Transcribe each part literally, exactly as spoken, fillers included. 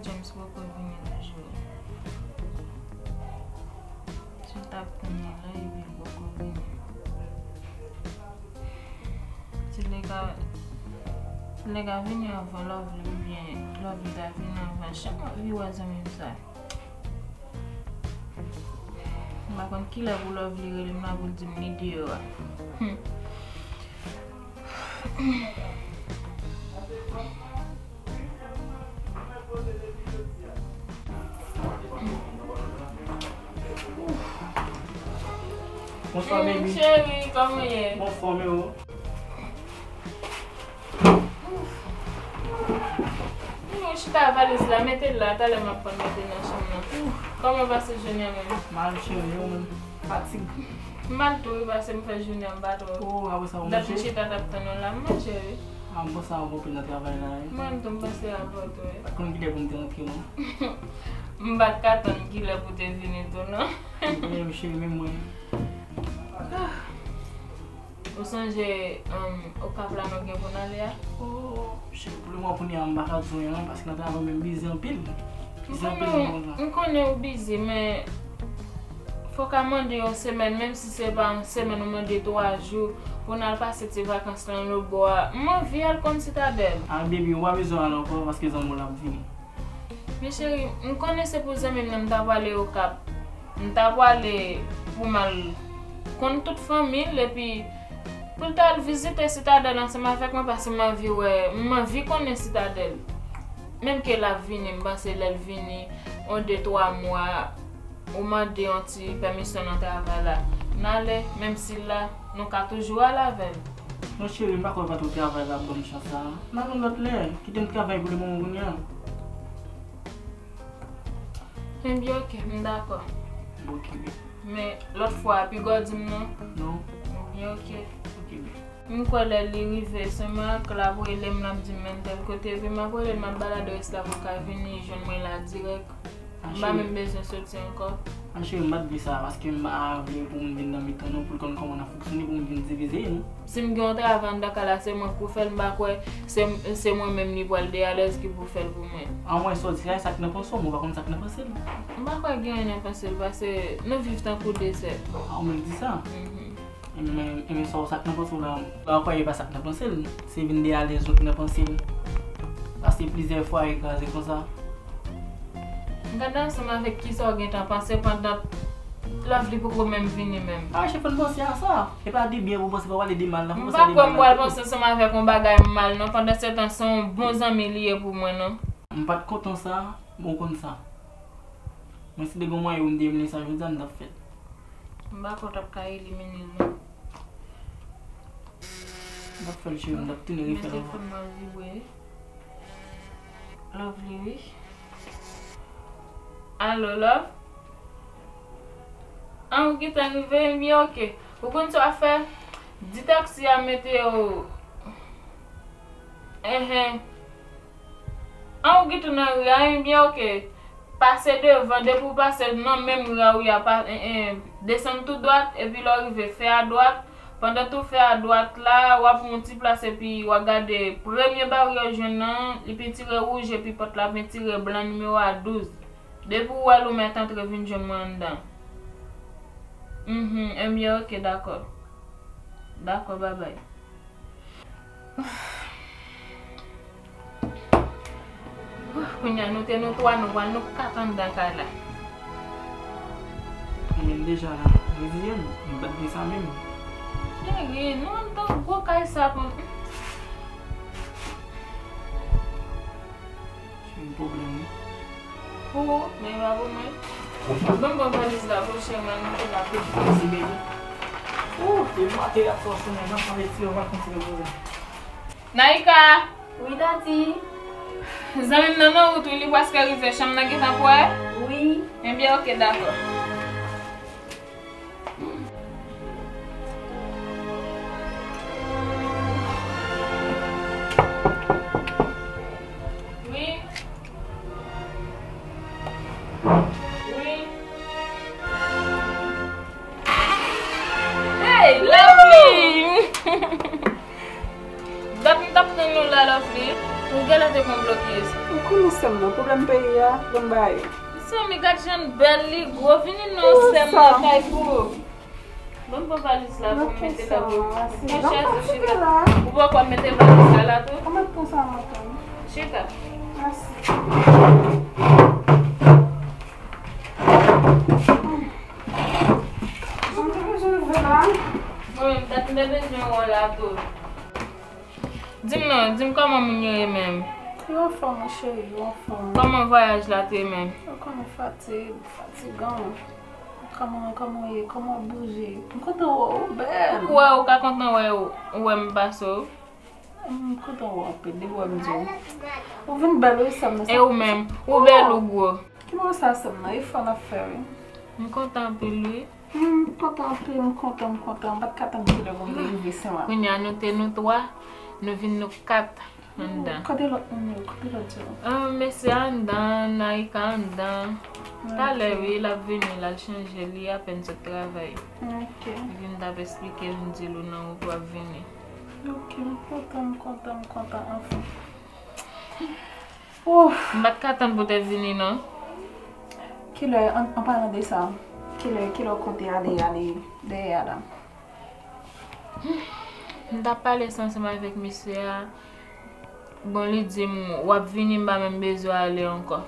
James poko vini toujou. Si w t ap tann li la, epi l poko vini. Si l te ka, si l te ka vini anvan Lovely, oubyen Lovely ta vini anvan, chak mwen anvi wè zanmi m sa. M pa konn kilè pou Lovely rele m la pou l di m li deyò a. Hmm. Bonswa, hmm, baby. Cheri, kòman w ye? Anfòm, e ou? Mwen chita valiz la, mete l la, talè m ap pran mete nan chanm nan. Kòman w pase jounen an menm? Mal, cheri, ou menm? Fatig. M mal tou wi, paske m fè jounen an m pa twò. Oh, apre sa, ou manje? Dat m chita t ap tann ou la, m manje wi. Ah, m panse a ou anpil nan travay la, wi. Mwen menm tou, m panse avè w tou, wi. Pa t konn kilè pou m te rantre, non. M pa t ka tann kilè pou te vini tou, non. Ebyen, cheri, men mwen. Ou sonje, um, Okap la nou gen pou n ale a? Oh, cheri, pou lemoman kounye a m pa ka di w anyen, paske nan travay mwen bizi anpil. M konnen, m konnen ou bizi, men fòk a mande yon semèn, menm si se pa yon semèn, ou mande twa jou, pou n al pase ti vakans lan lòtbò a. M anvi al konn Sitadèl. Ah, baby, ou pa bezwen al ankò, paske zanmi w la ap vini. Men cheri, m konnen se pou zanmi m nan m ta pwale Okap. M ta pwale pou m al konn tout fanmi l, epi pou l ta al vizite Sitadèl ansanm avèk mwen, paske m anvi wè, m anvi konnen Sitadèl. Menm ke l ap vini, m panse lè l vini, yon de twa mwa, ou mande yon ti pèmisyon nan travay la. N ale, menm si l la, nou ka toujou al avè l. Non, cheri, m pa kwè patwon travay la ap ban m chans sa. N al yon lòt lè. Kite m travay pou lemoman kounye a. Ebyen, oke, m dakò. Bon, oke, baby. Men, lòt fwa a, piga w di m non. Non. Ebyen, oke. Oke, baby. M kwè lè li rive, se mwen ak l ap rele m, l ap di m men tèl kote, epi m ap rele l, m ap ba l adrès la pou l ka vini jwenn mwen la dirèk. M pa menm bezwen soti ankò. Ah, cheri, m pa t vle sa, paske m pa vle pou moun vin nan mitan nou, pou l konn kòman n ap fonksyone, pou moun vin divize nou. Si m gen yon travay anndan kay la, se mwen k pou fè l, m pa kwè se, se mwen menm li pral de alèz ki pou fè l pou mwen. Anmwens, sa w di sa, e sa k nan panse w, men w pa konn sa k nan panse l. M pa kwè gen anyen nan panse l, paske nou viv tankou de sè. Ah, ou menm di sa? Mhm. Enben, enben, sa w, sa k nan panse w la, m pa kwè e pa sa k nan panse l. Se vin de alèz nou ki nan panse l. Paske plizyè fwaye kraze konsa. Gade ansanm avèk kisa w gentan panse pandan Lovely poko menm vini menm. Ah, cheri, fò n panse a sa. E pa de byen pou w panse, fò w pale de mal la. M pa kwè m pral panse ansanm avèk yon bagay mal non, pandan se tan se yon bon zanmi li ye pou mwen non. M pa t kontan sa, men w konn sa. Mwen si te gen mwayen pou m te elimine sa jodi a, m t ap fè l. M pa kwè w t ap ka elimine l non. M t ap fè l, cheri, m t ap tounen refè l ankò. Men telefòn mwen vibre. Lovely, wi. Alo, love? An, ou gentan rive? Ebyen, oke. Ou konn sa w ap fè? Di taksi a mete w. Enhen. An, ou gentan nan ri a, ebyen, oke. Pase devan, depi w pase nan menm ri a w ye a, pa, en, en, desann tou dwat, epi lè w rive, fè adwat. Pandan tou fè adwat la, w ap wè yon ti plas, epi w ap gade premye baryè w jwenn nan, li pentire wouj, epi pòt la pentire blan nimewo a douz. Depi w wè l, ou mèt antre vin jwenn mwen anndan. Mhm, enbyen, oke, dakò. Dakò, babay. Kounye a, nou te nou twa, nou pral nou kat anndan kay la. Mwen menm deja la, reziye m, m pa t vle sa menm. Cheri, nou anndan gwo kay sa pou. Se yon pwoblèm, wi. Pou ou, men e pa pou mwen. Ban m pran valiz la pou cheri m al mete la pou. Mèsi, baby. Ou, te mate ap sòti men nan, fò retire, ou pa konn si repoze. Naïka! Wi, Tati. Zanmi m nan nan wout, wi, li prèske rive. Chanm nan gentan prè? Wi. Enbyen, oke, dakò. Wi. Wi. Hey, Lovely! Dat m t ap tann ou la, Lovely. Ou genlè te pran blokis. Ou konnen Sè m nan, pwoblèm peyi a, bon bagay. Mezanmi, gad jan l bèl, li gwo, vini non, sè m nan kay pou ou. Ban m pran valiz la pou m mete la pou ou. Pran chèz ou chita. Ou poko mete valiz la la tou? Chita. Mèsi. Mwen menm, dat m te bezwen wè w la tou. Di m non, di m kòman moun yo ye menm? Yo anfòm, wi, cheri, yo anfòm. Kòman vwayaj la te ye menm? Ou konnen fatig, fatigan. Kòman, kòman w ye? Kòman w ap bouje? M kontan wè w, ou bèl. Ou kwè ou ka kontan wè w, ou wè m pase w? M kontan wè w anpil, depi w wè m di w. Ou vin bèl, wi, sè m nan. E ou menm? Ou bèl, ou gwo. Ki bon sa, sè m nan? Efò n ap fè, wi. M kontan anpil, wi. M kontan anpil, m kontan, m kontan. M pa t ka tann kilè pou m te rive Sen Mak. Kounye a, nou te nou twa, nou vin nou kat anndan. Kote lòt moun yo? Kote lòt yo? Ah, mesye a anndan, Naïka anndan. Talè, wi, l ap vini, l al chanje, li apèn sot travay. Ok. Li vin t ap esplike l, m di l ou nan wout w ap vini. Ok, m kontan, m kontan, m kontan, anfen. Ouf! M pa t ka tann pou te vini, non. Kilè, an, an palan de sa, kilè, kilè w konte ale, ale dèyè a la? M t ap pale sa ansanm avèk mesye a. Bon, li di m, w ap vini, m pa menm bezwen ale ankò.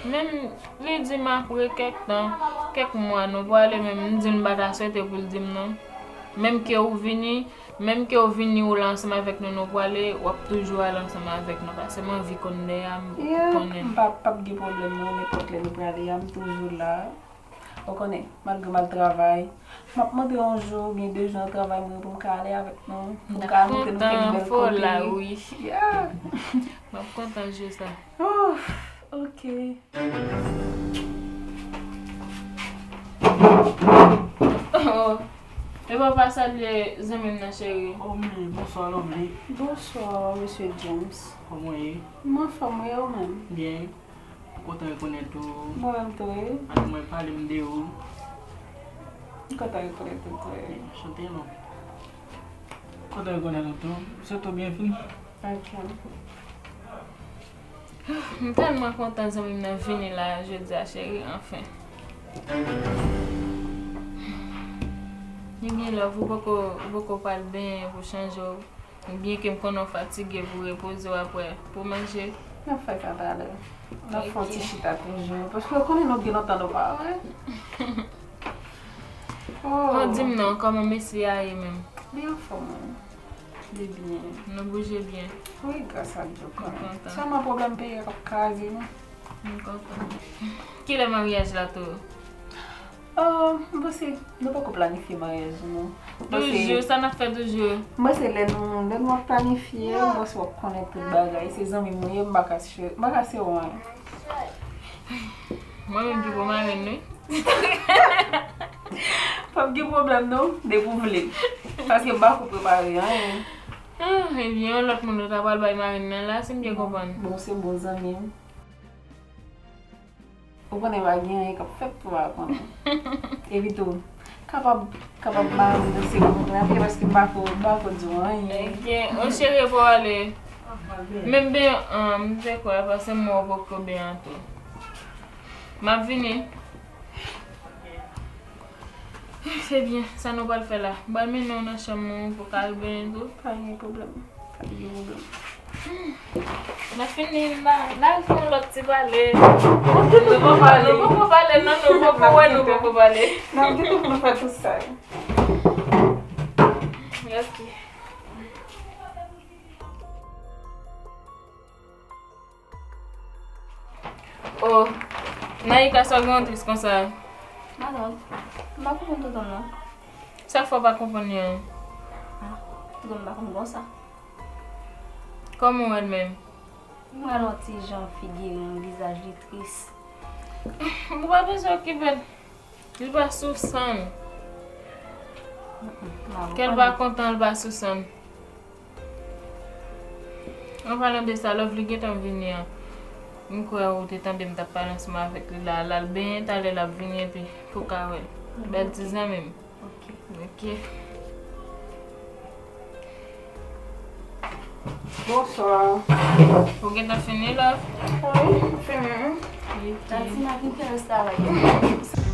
Menm, li di m apre kèk tan, kèk mwa, nou prale, men m di l m pa ta swete pou l di m non. Menm ke ou vini, Menm ke w vini ou la ansanm avèk nou, nou prale, w ap toujou ale ansanm avèk nou, paske m anvi konn lè a, m konnen. M p ap, p ap gen pwoblèm non, nenpòt lè nou prale a, m toujou la. Ou konnen, malgre m al travay, m ap montre yon jou, oubyen de jou nan travay mwen pou m ka ale avèk nou, pou m ka montre nou kèk bèl kote. Yeah. M ap kontan jou sa. Oh, ok. Oh. Epa w pa salye zanmi m nan, cheri. Oh, men, bonswa, Lovely. Bonswa, mesye James. Kòman w ye? M anfòm, wi, ou menm? Byen. M kontan rekonèt ou. Mwen menm tou, wi. Ann mwen pale m de ou. M kontan rekonèt ou tou, wi. Anchante, non. Kontan rekonèt ou tou. Switou byenvini. Ok. M tèlman kontan zanmi m nan vini la jodi a, cheri, anfen. Li gen love, ou poko, ou poko pral benyen pou chanje w. Byenke m konnen w fatige, pou repoze w apre, pou manje. N ap fè sa talè. N ap fè yon ti chita toujou. Paske w konnen nou gen lontan nou pa wè. Oh. Bon, di m non, kòman mesye a ye menm? Li anfòm, wi. Li byen. Nou bouje byen. Wi, gras a Dye, w konnen. M kontan. Sèlman pwoblèm peyi a k ap kraze nou. M kontan. Kilè maryaj la tou? Oh, m panse nou poko planifye maryaj nou. Toujou, sa n ap fè toujou. M panse lè nou, lè nou ap planifye, m panse w ap konnen tout bagay. Se zanmi m ou ye, m pa ka, m pa ka se w anyen. Mwen menm ki pou marenn, wi. P ap gen pwoblèm non, depi w vle. Paske m pa ko prepare anyen. Ah, ebyen, yon lòt moun ou ta pral bay marenn nan la, si m byen konprann. Bon, se bon zanmi m. Ou konnen pa gen anyen k ap fèt pou pa konnen. Epi tou, kapab, kapab marenn nan se mwen k lape, paske m pa ko, m pa ko di w anyen. Ok, o cheri, pou ale. Menm ben an, m te kwè, paske m wè w poko ben an tou. M ap vini. Se byen, sa nou pral fè la? M pral mennen w nan chanm ou pou w ka al benyen tou. Pa gen pwoblèm. Pa gen pwoblèm. N a fini, n a, n a fè yon lòt ti pale. Nou poko pale. Nou poko pale, non, nou poko wè, nou poko pale. N ap gen tan pou nou fè tout sa yo. Ok. Oh, Naïka, sa w gen w tris konsa? Malòg, m pa konprann tonton m non. Sa k fè w pa konprann li an? Ah, tonton m pa konn konsa. Kòman w wè l menm? M wè l yon ti jan figi l, vizaj li tris. Ou pa bezwen okipe l. Li pa sou san l. Kè l pa kontan, l pa sou san l. An palan de sa, Lovely gentan vini an. M kwè ou te tande m t ap pale ansanm avèk li la. L al benyen, talè l ap vini epi pou w ka wè l. Bèl ti zanmi m. Ok. Ok. Bonswa. Ou gentan fini, love? Wi, fini. Tantina vin fè restaran.